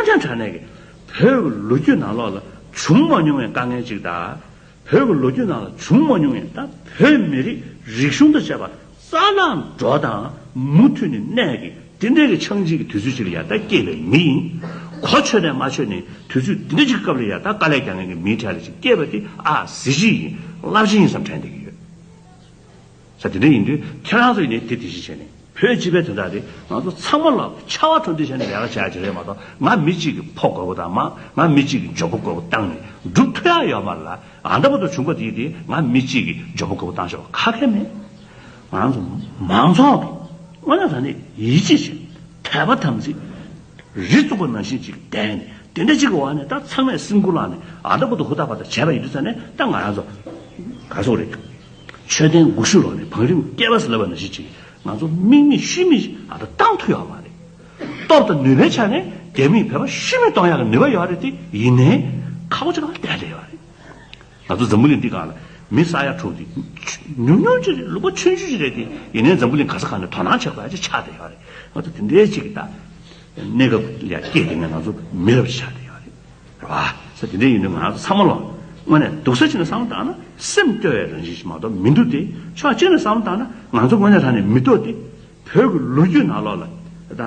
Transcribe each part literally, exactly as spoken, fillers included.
ཅན་དྲང་གནས་ཀྱི་བོད་ཀྱི་ལོ་རྒྱུས་ནང་ལོགས་ལ་བྱུང་མ་མྱོང་བའི་དཀའ་ངལ་ཅིག་དང་། བོད་ཀྱི་ལོ་རྒྱུས་ནང་ལ་བྱུང་མ་མྱོང་བའི་ད་བོད་མི་རིགས་རིག་གཞུང་དང་བཅས་པ་རྩ་བརླག་འགྲོ་དང་མུ་མཐུད་ནས་གནས་ཀྱི་དེ་འདྲའི་གི་འཆིང་བྱེད་ཀྱི་དུས་ཚོད་ཅིག་ལ་ཡ་ད་སྐྱེས་པའི་མི་ཡིན། གོ་ཆོད་ནས་མ་ཆོད་ནས་དུས་ཚོད་དེ་འདྲ་ཅིག་སྐབས་ལ་ཡ་ད་དཀའ་ལས་རྒྱག་མཁན་གྱི་མིའི་གྲས་ལ་ཅིག་སྐྱེས་པ་དེ་ཨ་གཟི་བརྗིད་ཡིན། རླབས་ཆེན་ཡིན་བསམ་དྲན་བསྡད་ཀྱི་ཡོད། ས་དེ་འདྲ་ཡིན་དུས་ཁྱེད་རང་ཚོ་ཡིན་ནའི་དེ་དེ་བཞིན་བྱས་ནས་བོད་སྤྱི་པའི་དོན་དག་དེ་ང་ཚོ་ཚང་མ་ལ་ཆར་པ་དྲོ་འདི་བྱས་ནས་ལས་ཀ་བྱ་ཡ་ཅིག་རེད་མ་གཏོགས། ང་མི་གཅིག་གི་ཕོ་རྒོད་པོ་དང་མ་ང་མི་གཅིག་གི་འཇོན་པོ་རྒོད་པོ་བཏང་ནས་སྒྲུབ་ཐུབ་ཡ་ཡོད་མ་རེད་ལ། ཨ་འདྲ་པོ་དང་བྱུང་པ་དེ་དེ་ང་མི་གཅིག་གི་འཇོན་པོ་རྒོད་པོ་བཏང་ཤོག་ཁ་ཁེ་མེད། ང་ཚོ་མང་ཚོགས་ཀྱི་དངོས་གནས་དྲང་གནས་ཡིད་ཆེས་བྱེད་དད་པ་དམ་ཚིག་རི་བཙུགས་པ་ནང་བཞིན་ཅིག་བསྡད་ནས་དེ་འདྲ་ཅིག་གི་འོག་ནས་ད་ཚང་མས་སེམས་ཁུར་བླངས་ནས་ཨ་འདྲ་པོ་དང་ཧུར་ཐག་པ་དང་བྱས་པ་ཡིན་དུས་ཙང་ནས་ད་ང་རང་ཚོ་ག་སོག་རེད། མཆོད་རྟེན་དགུ་བཞི་ལོག་ནས་བང་རིམ་བསྐལ་པ་ཟེར་ལབ་པ་ནང་བཞིན་ཅིག་ང་ཚོ་དམིགས་མེད་ཤུལ་མེད་ཨ་ད་བཏང་ཐུབ་ཡོད་མ་རེད། སྟོབས་དང་ནུས་པའི་ཆ་ནས་རྒྱ་མིས་བོད་པ་ཤུལ་མེད་གཏོང་ཡག་གི་ནུས་པ་ཡོད་རེད་དེ། ཡིན་ནའི་ཁག་པོ་ཅིག་ལ་བསྡད་བསྡད་ཡོད་རེད། ང་ཚོ་འཛམ་བུ་གླིང་འདི་སྒང་ལ་མི་ས་ཡ་དྲུག་དེ་ཉུང་ཉུང་ཅིག་རེད། ལུང་པ་ཆུང་ཆུང་ཅིག་རེད་དེ། ཡིན་ནའི་འཛམ་བུ་གླིང་ག་ས་གང་ནས་དོ་སྣང་བྱེད་དགོས་ཡ་ཅིག་ཆགས་བསྡད་ཡོད་རེད། ང་ཚོ་དེ་འདྲའི་ཅིག་གི་ད་གནས་སྐབས་ལ་སྐྱེས་དེ་ནས་ང་ཚོ་མི་རབས་ཅིག་ཆགས་བསྡད་ཡོད་རེད། རེད་བ། ས་དེ་འདྲའི་ཡིན་དུས་ང་ཚོ་ཚང་མ་ལོ་དངོས་གནས་སྡུག་ས་ཅིག་ནས་བསམ་བློ་བཏང་ན་སེམས་སྐྱོ་བའི་རང་བཞིན་ཞིག་མ་གཏོགས་མི་འདུག་སྟེ། ཕྱོགས་གཅིག་ནས་བསམ་བློ་བཏང་ན་ང་ཚོ་དངོས་གནས་དྲང་གནས་མི་འདུག་སྟེ། བོད་ཀྱི་ལོ་རྒྱུས་ནང་ལོགས་ལ་ད་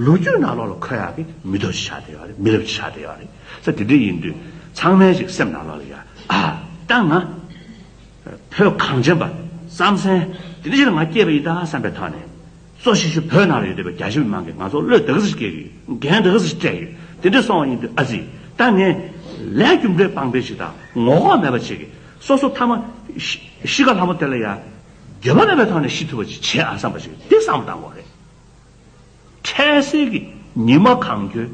ལོ་རྒྱུས་ནང་ལོགས་ལ་འཁོད་ཡག་གི་མི་འདུག་ཅིག་ཆགས་བསྡད་ཡོད་རེད། མི་རབས་ཅིག་ཆགས་བསྡད་ཡོད་རེད། ས་དེ་འདྲ་ཡིན་དུས་ཚང་མའི་ཅིག་སེམས་ནང་ལོགས་ལ་ཡ་ཨ་ད་ང་བོད་གངས་ཅན་པ་རྩམ་ཟན་དེ་འདྲ་ཅིག་ལ་ང་སྐྱེས་པ་ཡིན་ད་བསམ་པའི་ཐོག་ནས། གཙོ་ཆེ་ཤོས་བོད་ནང་ལ་ཡོད་བསྡད་པའི་རྒྱ་ཆེ་མི་མང་གིས་ང་ཚོ་བློས་འདི་ག་ཚོད་སྐྱེལ་གི་ཡོད། འགན་འདི་ག་ཚོད་སྤྲད་ཡོད། དེ་འདྲ་སོང་བ་ཡིན་དུས་ཨ་ཙི། ད་ངས་ལས་རྒྱུ་འབྲས་སྤངས་པའི་ཞིག་དང་ངོ་ལྐོག་མེད་པ་ཅིག་གིས་སོ་སོ་ཐ་མ་ཤི་ཤི་ཁ་ལྷ་མོ་དེ་ལ་ཡ་འགྱོད་པ་མེད་པའི་ཐོག་ནས་ཤི་ཐུབ་པ་ཅིག་བྱེད་ཨ་བསམ་པ་ཞིག་འདི་བསམ་བློ་བཏང་དགོས་རེད། འཕྲལ་སེལ་གྱི་ཉི་མ་གང་འཁྱོལ།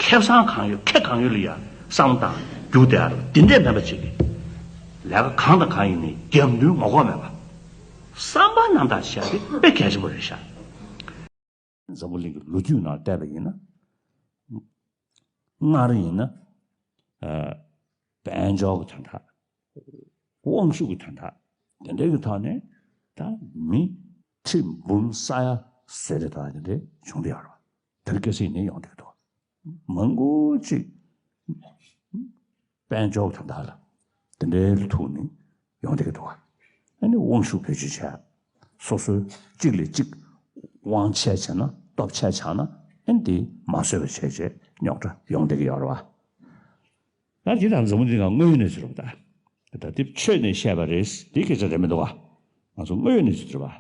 ཁེ་བཟང་གང་ཡོད་ཁེ་གང་ཡོད་ལ་ཡ་བསམ་བློ་བཏང་རྒྱུགས་བསྡད་ཨ་རོ། དེ་འདྲས་མེད་པ་ཅིག་གིས་ལས་ཀ་གང་དང་གང་ཡིན་ནའི་རྒྱབ་མདུན་ངོ་ལྐོག་མེད་པ། བསམ་པ་རྣམ་དག་བྱས་ཏེ་དཔེ་གལ་ཆེན་པོ་རེད་ཤག་འཛམ་བུ་གླིང་གི་ལོ་རྒྱུས་ནང་བལྟས་པ་ཡིན་ན། སྔར་ཡིན་ན། ཨ། དཔལ་འབྱོར་གྱི་དོན་དག་དབང་ཤུགས་ཀྱི་དོན་དག་དེ་འདྲའི་གི་ཐོག་ནས་ད་མི་ཁྲི་འབུམ་ས་ཡ་ཟེར་རེ་ད་དེ་འདྲའི་བྱུང་བསྡད་ཡོད་རེད་བ། དེ་རིང་ཁ་སང་ནས་ཡོང་བསྡད་ཀྱི་འདུག་མང་པོ་ཅིག་དཔལ་འབྱོར་དང་དག་ལ་དེ་འདྲའི་ཐུག་ནས་ཡོང་བསྡད་ཀྱི་འདུག་ཨ་ནི་དབང་ཤུགས་བེད་སྤྱོད་བྱས། སོ་སོའི་གཅིག་ལས་གཅིག་དབང་ཆེ་བྱས་ན་སྟོབས་ཆེ་ཆགས་ན་ཨ་ནི་དེ་མ་བཟོད་པ་བྱས་བྱས་རྙོག་དྲ་ཡོང་བསྡད་ཀྱི་ཡོད་རེད་བ། ད་དེ་དང་འཛམ་བུ་གླིང་གི་དངོས་ཡོད་གནས་ཚུལ་རེད་བ། ད་ད་དེ་ཆོས་ནས་བཤད་པ་རེད། དེ་སྐད་ཆ་རེད་མི་འདུག་བ། ང་ཚོ་དངོས་ཡོད་གནས་ཚུལ་རེད་བ།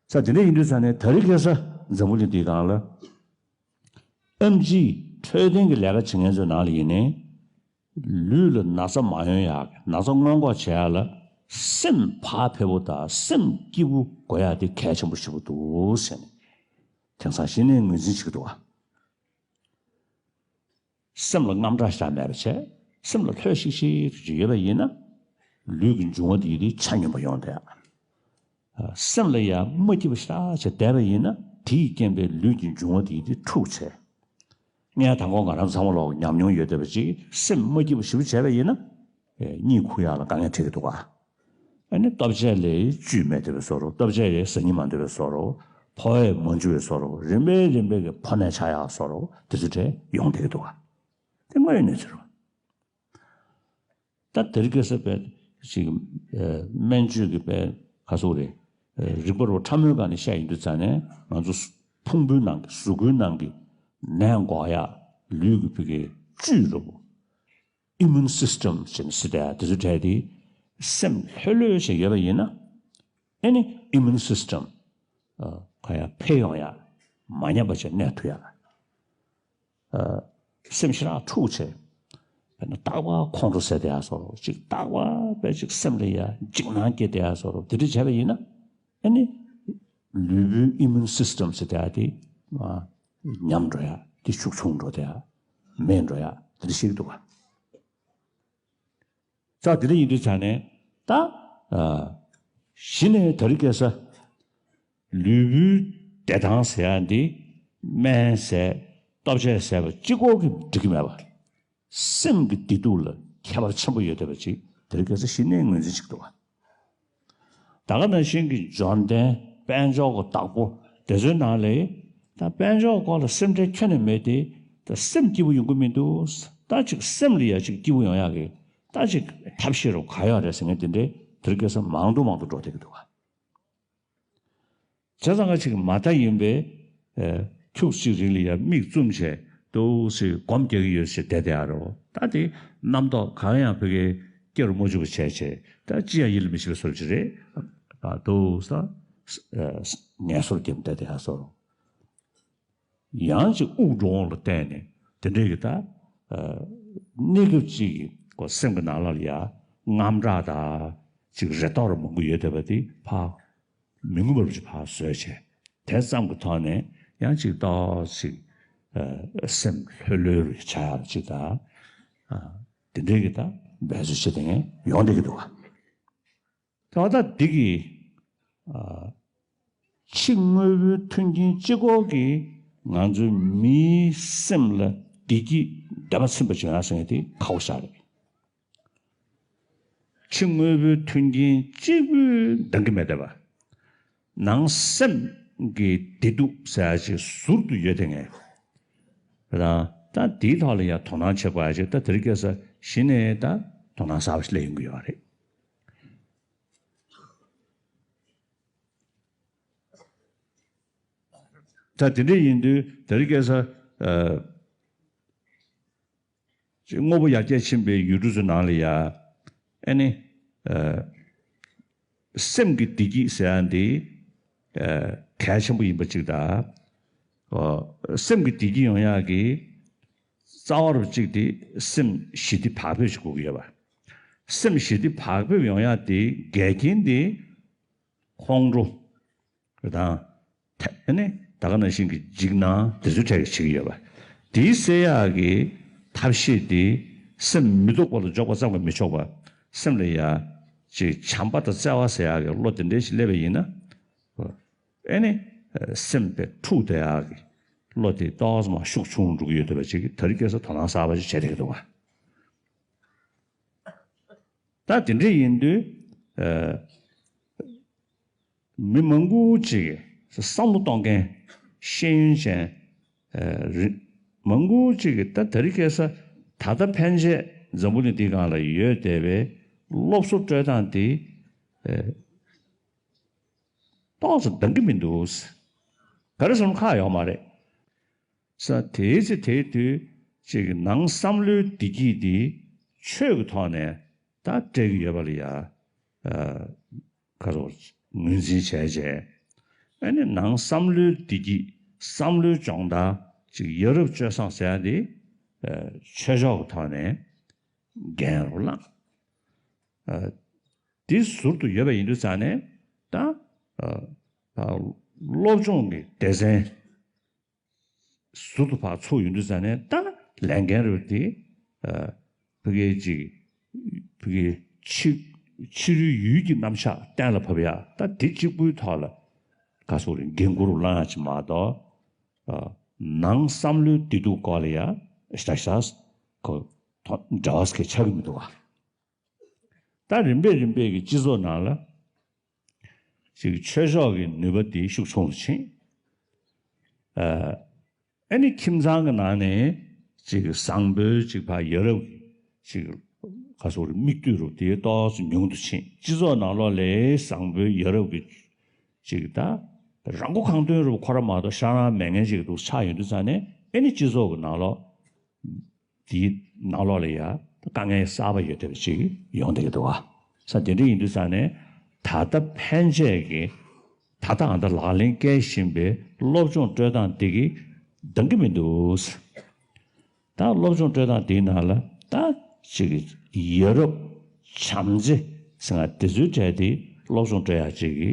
ས་དེ་འདྲ་ཡིན་དུས་ས་ནས་ད་རེས་ཁ་སང་འཛམ་བུ་གླིང་འདིའི་སྒང་ལ། ཨེམ་ཆི་འཕྲོད་བསྟེན་གྱི་ལས་ཀ་བྱེད་མཁན་ཚོའི་ནང་ལ་ཡིན་ནའི། ལུས་ལ་ན་ཚ་མ་ཡོང་ཡག་ན་ཚ་སྔོན་འགོག་བྱེད་ཡག་ལ་སེམས་བག་ཕེབས་པོ་དང་སེམས་སྐྱིད་པོ་དགོས་ཡག་དེ་གལ་ཆེན་པོ་ཞེ་པོ་འདུག་ཟེར་ནས་དེང་སང་གཞི་ནས་ངོས་འཛིན་བྱེད་ཀྱི་འདུག་བ། སེམས་ལ་དངངས་སྐྲག་ཞེ་དྲག་མེད་པ་བྱས། སེམས་ལ་ལྷོད་ཤིག་ཤིག་ཅིག་ཡོད་པ་ཡིན་ན། ལུས་ཀྱི་འབྱུང་བ་དེ་ཡིན་དུས་ཆ་སྙོམས་པ་ཡོང་བསྡད། སེམས་ལ་ཡང་མ་སྐྱིད་པ་ཞེ་དྲག་བྱས་བསྡད་པ་ཡིན་ན་དེ་ཡིས་རྐྱེན་པས་ལུས་ཀྱི་འབྱུང་བ་དེ་ཡིན་དུས་འཁྲུགས་བྱས། ངས་དང་པོ་ང་རང་ཚང་མ་ལོག་ཉམས་མྱོང་ཡོད་བསྡད་པ་ཅིག་སེམས་མ་སྐྱིད་པ་ཞེ་པོ་བྱས་པ་ཡིན་ན། གཉིད་ཁུག་ཡག་ལ་དཀའ་ངལ་འཕྲད་ཀྱི་འདུག་ག་ཨ་ནི་ལྟོ་ཆས་ལ་བཅུད་མེད་བསྡད་པའི་བཟོ་འདྲ། ལྟོ་ཆས་ལ་ཟ་སྙིང་མ་འདོད་པའི་བཟོ་འདྲ། ཕོ་བས་མ་འཇུ་བའི་བཟོ་འདྲ། རིམ་པས་རིམ་པས་ཀྱི་ཕོ་ནད་ཆགས་ཡག་བཟོ་འདྲ་དེ་ཚོ་འདྲ་ཡོང་བསྡད་ཀྱི་འདུག་ག་དེ་དངོས་ཡོད་གནས་ཚུལ་རེད། ད་དེ་རིང་ཁ་སང་དཔེ་ཅིག་ཨ་སྨན་བཅོས་ཀྱི་དཔེ་ག་སོགས་རེད། ཨ་རིག་པ་རུ་ཕྲ་མོའི་སྒང་ནས་བཤད་ཡིན་དུས་ཙང་ནས་ང་ཚོ་ཕུང་པོའི་ནང་གི་གཟུགས་པོའི་ནང་གི་ནད་འགོག་ཡག་ལུས་ཀྱི་ཕ་གིའི་བཅུད་རུ་immune system་ཅེས་ཟེར་ཏེ་དེ་ཚོ་འདྲ་དེ་སེམས་ལྷོད་ལྷོད་བྱས་ཡོད་པ་ཡིན་ན། ཨ་ནི་immune system་ཨ་ག་ཡ་འཕེལ་ཡོང་ཡག་མ་ཉམས་པ་བྱས་གནས་ཐུབ་ཡག་ཨ་སེམས་ཞེ་དྲག་འཁྲུག་བྱས། དཔེར་ན་རྟག་པར་ཁོང་ཁྲོ་ཟ་བསྡད་ཡག་བཟོ་འདྲ། ཅིག་རྟག་པར་དཔེ་ཅིག་སེམས་ལ་ཡ་འཇིགས་སྣང་སྐྱེ་བསྡད་ཡག་བཟོ་འདྲ། དེ་འདྲ་བྱས་པ་ཡིན་ན་ཨ་ནི་ལུས་པོའི་immune system་ཟེར་བསྡད་ཡག་དེ་ཨ་ཉམས་འགྲོ་ཡག་དེ་ཤུགས་ཆུང་འགྲོ་བསྡད་ཡག་མེད་འགྲོ་ཡག་དེ་འདྲ་ཞིག་འདུག་ག་ས་དེ་འདྲ་ཡིན་དུས་ཙང་ནས་ད་ཨ་གཞི་ནས་དེ་རིང་ཁ་སང་ལུས་པོའི་བདེ་ཐང་ཟེར་ཡག་འདི་སྨན་ཟས་ལྟོ་ཆས་ཟས་པ་གཅིག་པོ་གིས་འགྲིག་གི་མེད་པ། སེམས་ཀྱི་བདེ་སྡུག་ལ་ཁྱད་པར་ཆེན་པོ་ཡོད་བསྡད་པ་ཅིག་དེ་རིང་ཁ་སང་གཞི་ནས་ངོས་འཛིན་བྱེད་ཀྱི་འདུག་ག་ད་ག་ནང་བཞིན་གྱི་འབྱོར་ལྡན་དཔལ་འབྱོར་གྱི་བདག་པོ་དེ་ཚོའི་ནང་ལ་ ད་དཔལ་འབྱོར་སྐོར་ལ་སེམས་ཁྲལ་ཁྱོན་ནས་མེད་དེ། ད་སེམས་སྐྱིད་པོ་ཡོང་གི་མི་འདུག་ད་ཅིག་སེམས་ལ་ཡ་ཅིག་སྐྱིད་པོ་ཡོང་ཡག་གི་ད་ཅིག་ཐབས་ཤེས་རོགས་ག་ཡོད་རེད་ཟེར་མཁན་དེ་འདྲའི་དེ་རིང་ཁ་སང་མང་དུ་མང་དུ་འགྲོ་བསྡད་ཀྱི་འདུག་ག་བྱས་ཙང་ང་ཅིག་མ་མཐའ་ཡིན་པའི་ཨེ་ཁྱུག་ཅིག་རིང་ལ་ཡ་མིག་བཙུམ་བྱས་འདུག་སེ་སྒོམ་རྒྱག་གི་ཡོད་ཟེར་བསྡད་བསྡད་ཡ་རོ། ད་དེ་རྣམ་རྟོག་གང་ཡང་བོད་སྐད་སྐྱེ་རུ་མ་བཅུག་པ་བྱས་བྱས་ད་ཅི་ཡང་ཡིད་ལ་མི་བྱེད་པའི་བཟོ་འདྲ་ཅིག་རེད། ཨ་འདུག་ས་ཨེ་ངལ་གསོ་རྒྱབ་བསྡད་བསྡད་ཡ་བཟོ་རོ། ཡང་ཅིག་དབུགས་འགྲོ་འོང་ལ་བརྟེན་ནས་དེ་འདྲའི་གི་ད་ཨ་གནས་སྐབས་ཅིག་གི་ཁོ་སེམས་ཀྱི་ནང་ལ་ཡ་དངངས་སྐྲག་དང་ཅིག་རེ་དོགས་རུ་མང་པོ་ཡོད་བསྡད་པ་དེ་ཕར་མི་མངོན་པ་རུ་ཅིག་ཕར་བཟོས་བྱས་དེ་ཙམ་གྱི་ཐོག་ནས་ཡང་ཅིག་ཏོག་ཙམ་ཅིག་ཨ་སེམས་ལྷོད་ལྷོད་རུ་ཆགས་ཡག་ཅིག་དང་ཨ་དེ་འདྲའི་གི་ད་འབད་རྩོལ་བྱེད་བསྡད་མཁན་ཡོང་བསྡད་ཀྱི་འདུག་ག་ད་ལྟ་འདི་གི་ཨ་ཕྱི་དངོས་པོའི་མཐུན་རྐྱེན་གཅིག་པོ་གིས་ང་ཚོའི་མིའི་སེམས་ལ་བདེ་སྐྱིད་བདེ་བ་ཚིམ་པ་བྱུང་ཡག་ཟེར་མཁན་དེ་ཁག་པོ་ཞིག་རེད། ཕྱི་དངོས་པོའི་མཐུན་རྐྱེན་གཅིག་པུས་འདང་གི་མེད་བསྡད་པ། ནང་སེམས་ཀྱི་བདེ་སྡུག་ཟེར་ཡག་ཅིག་ཟུར་དུ་ཡོད་བསྡད་མཁན་རེད། ད་དེའི་ཐོག་ལ་ཡང་དོ་སྣང་བྱེད་དགོས་ཡག་ཅིག་ད་དེ་རིང་ཁ་སང་གཞི་ནས་ད་དོ་སྣང་གསར་པ་ཞིག་སླེབས་ཡོང་གི་ཡོད་རེད། ད་དེ་འདྲ་ཡིན་དུས་དེ་རིང་ཁ་སང་ཨ་ཅིག་དངོས་པོ་ཡར་རྒྱས་ཕྱིན་པའི་ཡུལ་གྲུ་ཚོའི་ནང་ལ་ཡ་ཨ་ནི་ཨ་སེམས་ཀྱི་བདེ་སྐྱིད་ཟེར་ཡག་འདི་ཨ་གལ་ཆེན་པོ་ཡིན་པ་ཅིག་དང་། ཨ་སེམས་ཀྱི་བདེ་སྐྱིད་ཡོང་ཡག་གི་རྩ་བ་རུ་གཅིག་དེ་སེམས་ཞི་བདེ་བག་ཕེབས་ཤིག་དགོས་ཀྱི་ཡོད་པ། སེམས་ཞི་བདེ་བག་ཕེབས་ཡོང་ཡག་དེ་འགལ་རྐྱེན་དེ་ཁོང་ཁྲོ་དང་། ཐ་ཨ་ནི་ད་ག་ནང་བཞིན་གྱི་འཇིགས་སྣང་དེ་ཚོའི་གྲས་ཀྱིས་བྱེད་ཀྱི་ཡོད་པ། དེའི་སེལ་ཡག་གི་ཐབས་ཤེས་དེ་སེམས་མི་སྡུག་པ་ལ་འཇོག་པ་ཙམ་གྱིས་མི་ཆོག་པ། སེམས་ལ་ཡ་ཅིག་བྱམས་པ་དང་བརྩེ་བ་ཟེར་ཡག་གི་བློ་དེ་འདྲ་ཞིག་སླེབས་པ་ཡིན་ན། ཨ་ནི་སེམས་དཔེ་འཁྲུག་བསྡད་ཡག་གི་བློ་དེ་ཏོག་ཙམ་ཤུགས་ཆུང་རུ་འགྲོ་གི་ཡོད་བསྡད་པ་ཅིག་གིས་དེ་རིང་ཁ་སང་དོ་སྣང་གསར་པ་ཞིག་བྱས་བསྡད་ཀྱི་འདུག་ག་ད་དེ་འདྲ་ཡིན་དུས་ཨ་མི་མང་པོ་ཅིག་གིས་བསམ་བློ་གཏོང་མཁན་ཤེས་ཡོན་ཅན་ཨ་རི་མང་པོ་ཅིག་གིས་ད་དེ་རིང་ཁ་སང་ད་ལྟ་ཕན་ཆད་འཛམ་བུ་གླིང་འདིའི་སྒང་ལ་ཡོད་བསྡད་པའི་སློབ་གསོ་སྤྲོད་སྟངས་དེ་ཨ་ཏོག་ཙམ་འདང་གི་མི་འདུག་ག་རེ་ཟེར་ན་ཁག་ཡོད་མ་རེད། ས་དེའི་ཚེ་དེའི་དུས་ཅིག་ནང་བསམ་བློའི་བདེ་སྐྱིད་འདི་ཆོས་ཀྱི་ཐོག་ནས་ད་སྤྲད་ཀྱི་ཡོད་པ་ལ་ཡ། ཨ་ཁ་རོག་ངོས་འཛིན་བྱས་བྱས། ཨ་ནི་ནང་བསམ་བློའི་བདེ་སྐྱིད་བསམ་བློའི་སྦྱོང་བརྡར་ཅིག་ཡ་རབས་སྤྱོད་བཟང་ཟེར་ཡ་འདི་ཨ་ཆོས་ཕྱོགས་ཀྱི་ཐོག་ནས་འགན་རུ་བླངས། ཨ་འདི་ཟུར་དུ་ཡོད་པ་ཡིན་དུས་ཙང་ནས་ད་ཨ་ཨ་སློབ་སྦྱོང་གི་སྡེ་ཚན། ཟུར་དུ་ཕར་ཚུགས་ཡོང་དུས་ཙང་ནས་ད་ལས་འགན་རེད་དེ། ཨ་ཕ་གིའི་ཅིག་ཕ་གིའི་ཕྱི་ཕྱི་རོལ་ཡུལ་གྱི་རྣམ་གཞག་གཏན་ལ་ཕབ་ཡ་ད་དེ་གཅིག་པུའི་ཐོག་ལ་ག་སོག་རེད་འགན་འཁུར་བླང་ཡ་ཅིག་མ་གཏོགས། ཨ་ནང་བསམ་བློའི་བདེ་སྡུག་སྐོར་ལ་ཡ་ཤ་ཤ་ཁོ་འབྲེལ་བ་ཟེར་མཁན་ཆགས་ཀྱི་མི་འདུག་ག་ད་རིམ་པས་རིམ་པས་ཀྱི་སྤྱི་ཚོགས་ནང་ལ་ཅིག་ཆོས་ཕྱོགས་ཀྱི་ནུས་པ་དེ་ཤུགས་ཆུང་རུ་ཕྱིན། ཨ་ཨ་ནི་ཁྱིམ་ཚང་གི་ནང་ནས་ཅིག་བཟང་པོའི་ཅིག་ཕར་ཡ་རབས་ཀྱི་ཅིག་ག་སོག་རེད་མིག་ལྟོས་རུ་དེ་ཏོག་ཙམ་ཉུང་དུ་ཕྱིན། སྤྱི་ཚོགས་ནང་ལོགས་ལས་བཟང་པོའི་ཡ་རབས་ཀྱི་ཅིག་ད་རང་མགོ་གང་ཐོན་རུ་ཁོ་ར་མ་གཏོགས་ཤ་རང་མེད་མཁན་ཅིག་འདུག་ཆགས་ཡོང་དུས་ཙང་ནས་ཨ་ནི་སྤྱི་ཚོགས་ཀྱི་ནང་ལོགས། དེའི་ནང་ལོགས་ལ་ཡ་དཀའ་ངལ་གསར་པ་ཡོད་བསྡད་པ་ཅིག་ཡོང་བསྡད་ཀྱི་འདུག་ག་ས་དེ་འདྲ་ཡིན་དུས་ཙང་ནས་ད་ལྟ་ཕན་ཆད་ཀྱི་ད་ལྟ་ཨ་ད་ལག་ལེན་བཀལ་བཞིན་པའི་སློབ་སྦྱོང་སྤྲོད་སྟངས་འདི་གིས་འདང་གི་མི་འདུག་ད་སློབ་སྦྱོང་སྤྲོད་སྟངས་འདིའི་ནང་ལ་ད་ཅིག་ཡ་རབས་བྱམས་བརྩེ་ཟེར་ང་དེ་ཚོའི་གྲས་དེ་སློབ་སྦྱོང་སྤྲོད་ཡག་ཅིག་གི་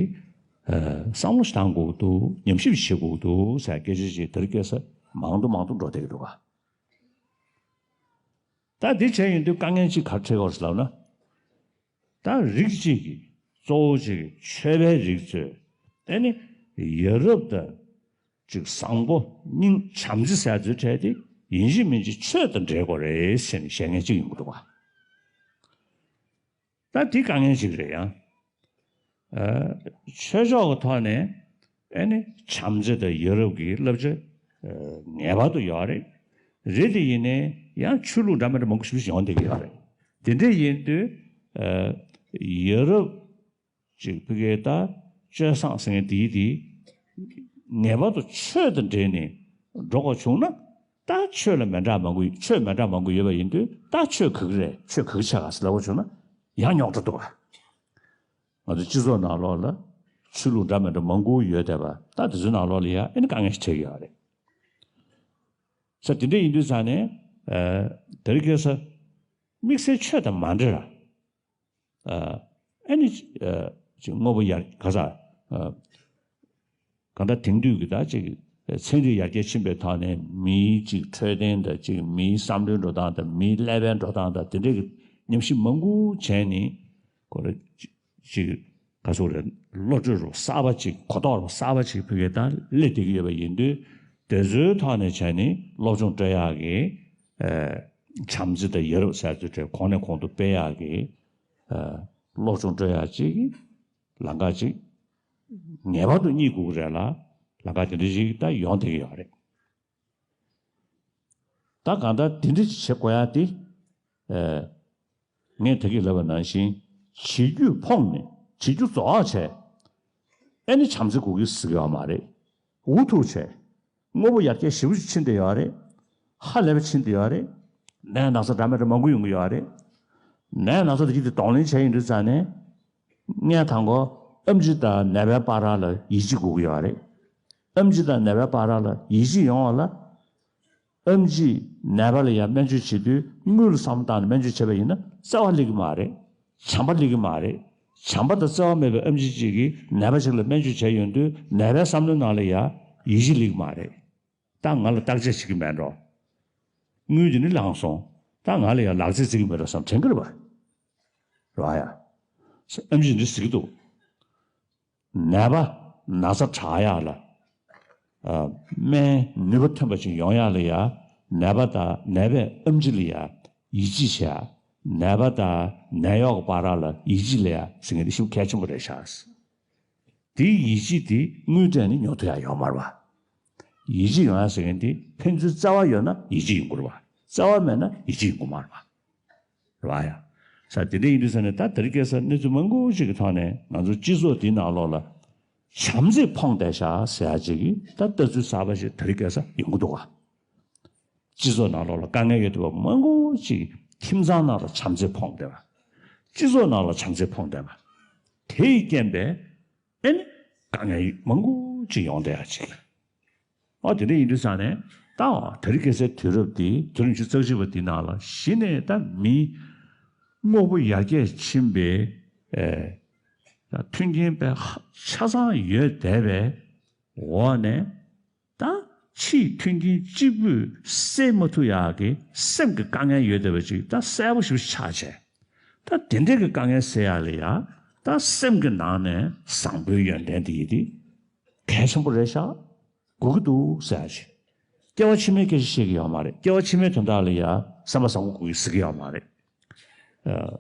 བསམ་བློ་ཞིག་བཏང་དགོས་ཀྱི་འདུག་ཉམས་ཞིབ་བྱེད་དགོས་ཀྱི་འདུག་ཟེར་སྐད་ཆ་ཅིག་དེ་རིང་ཁ་སང་མང་དུ་མང་དུ་འགྲོ་བསྡད་ཀྱི་འདུག་ག་ད་འདི་བྱས་ཡོང་དུས་དཀའ་ངལ་གཅིག་ག་རེ་འཕྲད་ཀྱི་ཡོད་རེད་ལབ་ན། ད་རིགས་གཅིག་གིས་གཙོ་བོ་གཅིག་གིས་ཆོས་པའི་རིགས་ཚོས་ཨ་ནི་ཡ་རབས་དང་ཅིག་བཟང་པོ་སྙིང་བྱམས་བརྩེ་ཟེར་ཚོའི་གྲས་དེ་ཡིན་གཅིག་མིན་གཅིག་ཆོས་དང་འབྲེལ་དགོས་རེད་ཟེར་ནས་བཤད་མཁན་གཅིག་ཡོང་གི་འདུག་ག་ད་འདི་དཀའ་ངལ་ཅིག་རེད་ཡ། ཨ་ཆོས་ཕྱོགས་ཀྱི་ཐོག་ནས་ ཨེ་ནི་བྱམས་བརྩེ་དང་ཡ་རབས་ཀྱི་བསླབ་བྱ་ངེས་པར་དུ་ཡོད་རེད། རེད་དེ་ཡིན་ནའི་ཡང་ཆོས་ལུགས་འདྲ་མི་འདྲ་མང་པོ་ཞིག་ཡོང་བསྡད་ཀྱི་ཡོད་རེད། དེ་འདྲ་ཡིན་དུས་ཡ་རབས་ཅིག་ཕ་གིའི་ད་སྤྱོད་བཟང་ཟེར་མཁན་དེའི་དེ་ངེས་པར་དུ་ཆོས་དང་འབྲེལ་ནས་འགྲོ་དགོས་བྱུང་ན། ད་ཆོས་ལ་མི་འདྲ་མང་པོ་ཆོས་མི་འདྲ་མང་པོ་ཡོད་པ་ཡིན་དུས། ད་ཆོས་ག་གི་རེད། ཆོས་ག་གི་ཆགས་ག་ཟེར་ལབ་པ་བྱུང་ན་ཡང་རྙོག་དྲ་འདུག་ག་ང་ཚོ་སྤྱི་ཚོགས་ནང་ལོགས་ལ་ཆོས་ལུགས་འདྲ་མི་འདྲ་མང་པོ་ཡོད་བསྡད་པ། ད་དེ་ཚོའི་ནང་ལོགས་ལ་ཡང་ཨེ་ནི་དཀའ་ངལ་ཞིག་འཕྲད་ཀྱི་ཡོད་རེད། ས་དེ་འདྲ་ཡིན་དུས་ཙང་ནས་ཨ་དེ་རིང་ཁ་སང་དམིགས་བསལ་ཆོས་དང་མ་འབྲེལ་བ་ཨ་ཨེ་ནི་ཨ་ཅིག་དངོས་པོ་ཡར་ག་ས་ཨ་གང་ལྟར་དེང་དུས་ཀྱི་ད་ཅིག་ཚན་རིག་ཡར་རྒྱས་ཕྱིན་པའི་ཐོག་ནས་མིའི་ཅིག་འཕྲོད་བསྟེན་དང་། ཅིག་མིའི་བསམ་བློའི་འགྲོ་སྟངས་དང་། མིའི་ཀླད་པའི་འགྲོ་སྟངས་དང་། དེ་འདྲའི་གི་ཉམས་ཞིབ་མང་པོ་བྱས་ནས་ཁོ་ར་ཅིག་ག་སོགས་རེད། བློ་གྲོས་རོ་གསར་པ་ཅིག་གོ་རྟོགས་རོ་གསར་པ་ཅིག་ཕ་གིར་ད་སླེབས་བསྡད་ཀྱི་ཡོད་པ་ཡིན་དུས། དེ་ཚོའི་ཐོག་ནས་བྱས་ནས་སློབ་སྦྱོང་སྤྲོད་ཡག་གི་ཨ་བྱམས་བརྩེ་དང་ཡ་རབས་ཟེར་ཚུལ་དེ་གོང་ནས་གོང་དུ་སྤེལ་ཡག་གི་ཨ་སློབ་སྦྱོང་སྤྲོད་ཡག་ཅིག་གི་ལམ་ཁ་ཅིག་ངེས་པར་དུ་རྙེད་དགོས་ཀྱི་རེད་ལ། ལམ་ཁ་དེ་འདྲ་ཞིག་ད་ཡོང་བསྡད་ཀྱི་ཡོད་རེད། ད་གང་ལྟར་དེ་འདྲ་ཞིག་བྱེད་དགོས་ཡག་དེ་ཨ་ངས་ད་གིན་ལབ་པ་ནང་བཞིན་བྱེད་རྒྱུ་ཕོངས་ནས་བྱེད་རྒྱུ་རྫོགས་བྱས། ཨེ་ནི་བྱམས་བརྩེ་དགོས་ཀྱི་ཟེར་གྱི་ཡོད་མ་རེད། འུ་ཐུག་བྱས། དངོས་པོ་ཡར་རྒྱས་ཞེ་པོ་ཅིག་ཕྱིན་བསྡད་ཡོད་རེད། ཧ་ལས་པ་ཕྱིན་བསྡད་ཡོད་རེད། ནད་ན་ཚ་འདྲ་མི་འདྲ་མང་པོ་ཡོང་གི་ཡོད་རེད། ནད་ན་ཚ་དེ་གྱིས་དེ་གདོང་ལེན་བྱས་ཡོང་དུས་ཙང་ནས། སྔོན་དང་པོ་ཨེམ་ཆི་དང་ནད་པའི་བར་ལ་ཡིད་ཆེས་དགོས་ཀྱི་ཡོད་རེད། ཨེམ་ཆི་དང་ནད་པའི་བར་ལ་ཡིད་ཆེས་ཡོང་བ་ལ། ཨེམ་ཆིས་ནད་པ་ལ་ཡང་སྨན་བཅོས་བྱེད་དུས་དངུལ་ལ་བསམ་བློ་བཏང་ནས་སྨན་བཅོས་བྱས་པ་ཡིན་ན་བརྩེ་བ་སླེབས་ཀྱི་མ་རེད། བྱམས་པ་སླེབས་ཀྱི་མ་རེད། བྱམས་པ་དང་བརྩེ་བ་མེད་པའི་ཨེམ་ཆི་གཅིག་གིས་ནད་པ་ཞིག་ལ་སྨན་བཅོས་བྱས་ཡོང་དུས་ནད་པའི་བསམ་བློའི་ནང་ལ་ཡང་ཡིད་ཆེས་སླེབས་ཀྱི་མ་རེད། ད་ང་ལ་བརྟག་དཔྱད་བྱེད་ཀྱི་མེད་འགྲོ། དངུལ་དེ་ནི་བླངས་སོང་། ད་ང་ལ་ཡང་ལག་རྩལ་རྩེ་གི་མེད་འགྲོ་བསམ་དྲན་གི་རེད་པ། རེད་པ་ཡ། ཨེམ་ཆིས་འདི་ཟེར་གི་འདུག་ནད་པ་ན་ཚ་དྲག་ཡག་ལ་ཨ་སྨན་ནུས་པ་ཐོན་པ་ཅིག་ཡོང་ཡག་ལ་ཡ། ནད་པ་དང་ནད་པས་ཨེམ་ཆི་ལ་ཡ་ཡིད་ཆེས་བྱེད་ཡག་ནད་པ་དང་ནད་གཡོག་གི་བར་ལ་ཡིད་ཆེས་སླེབས་ཡག་ཟེར་མཁན་འདི་ཞེ་པོ་གལ་ཆེན་པོ་རེད་ཤག་དེའི་ཡིད་ཆེས་དེ་དངུལ་སྤྲད་ནས་ཉོ་ཐུབ་ཡག་ཡོད་མ་རེད་པ། ཡིད་ཆེས་ཡོང་ཡག་ཟེར་མཁན་དེ་ཕན་ཚུན་བརྩེ་བ་ཡོད་ན་ཡིད་ཆེས་ཡོང་གི་རེད་པ། བརྩེ་བ་མེད་ན་ཡིད་ཆེས་ཡོང་གི་མ་རེད་པ། རེད་པ་ཡ། ས་དེ་འདྲ་ཡིན་དུས་ས་ནས། ད་དེ་རིང་ཁ་སང་གནས་ཚུལ་མང་པོ་ཞིག་གི་ཐོག་ནས་ང་ཚོ་སྤྱི་ཚོགས་འདིའི་ནང་ལོགས་ལ་བྱམས་བརྩེས་ཕོངས་བསྡད་ཤག་ཟེར་ཡག་ཅིག་གི་ད་ལྟ་ཚུལ་གསར་པ་ཞིག་དེ་རིང་ཁ་སང་ཡོང་གི་འདུག་ག་སྤྱི་ཚོགས་ནང་ལོགས་ལ་དཀའ་ངལ་ཡོད་བསྡད་པ་མང་པོ་ཅིག་ཁྱིམ་ཚང་ནང་ལ་བྱམས་བརྩེ་ཕོངས་བསྡད་པ། སྤྱི་ཚོགས་ནང་ལ་བྱམས་བརྩེ་ཕོངས་བསྡད་པ། དེ་ཡི་རྐྱེན་པས་ཨེ་ནི་དཀའ་ངལ་མང་པོ་ཅིག་ཡོང་བསྡད་ཡག་ཅིག་ཨ་དེ་འདྲ་ཡིན་དུས་ཙང་ནས་ད་དེ་རིང་ཁ་སང་དུས་རབས་འདི་དུས་རབས་ཉི་ཤུ་རྩ་གཅིག་པ་འདི་ནང་ལ་གཞི་ནས་ད་མི་དངོས་པོ་ཡར་རྒྱས་ཕྱིན་པའི་ཨེ་ད་མཐུན་རྐྱེན་དཔེ་ཆ་ཚང་ཡོད་བསྡད་པའི་འོག་ནས། ད་ཕྱིའི་མཐུན་རྐྱེན་གཅིག་པུས་སེལ་མ་ཐུབ་ཡག་གི་སེམས་ཀྱི་དཀའ་ངལ་ཡོད་བསྡད་པ་ཅིག་ད་གསལ་པོ་ཞེ་པོ་ཆགས་བྱས། ད་དེ་འདྲའི་གི་དཀའ་ངལ་སེལ་ཡག་ལ་ཡ། ད་སེམས་ཀྱི་ནང་ནས་བཟང་པོའི་ཡོན་ཏན་དེ་ཡིན་ཏེ་གལ་ཆེན་པོ་རེད་ཤག་དགོས་ཀྱི་འདུག་ཟེར་ཡག་ཅིག་སྐྱེ་བ་ཕྱི་མའི་སྐད་ཆ་བཤད་ཀྱི་ཡོད་མ་རེད། སྐྱེ་བ་ཕྱི་མའི་དོན་དག་ལ་ཡ་སེམས་པ་བཟང་པོ་དགོས་ཀྱི་ཟེར་གྱི་ཡོད་མ་རེད། ཨ།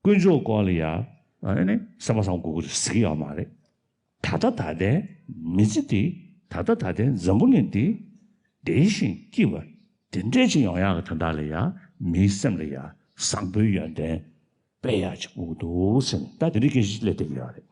དཀོན་མཆོག་སྐོར་ལ་ཡ་ཨ་ནི་སེམས་པ་བཟང་པོ་དགོས་ཀྱི་རེད་ཟེར་གྱི་ཡོད་མ་རེད། ད་ལྟ་ད་ལྟའི་མི་ཚེ་འདི། ད་ལྟ་ད་ལྟའི་འཛམ་བུ་གླིང་འདི་བདེ་ཞིང་སྐྱིད་པ་དེ་འདྲས་ཅིག་ཡོང་ཡག་གི་དོན་དག་ལ་ཡ། མིའི་སེམས་ལ་ཡ་བཟང་པོའི་ཡོན་ཏན་སྤེལ་ཡག་ཅིག་དགོས་ཀྱི་འདུག་ཟེར་ནས་ད་དེ་འདྲའི་སྐད་ཆ་ཅིག་སླེབས་བསྡད་ཀྱི་ཡོད་རེད།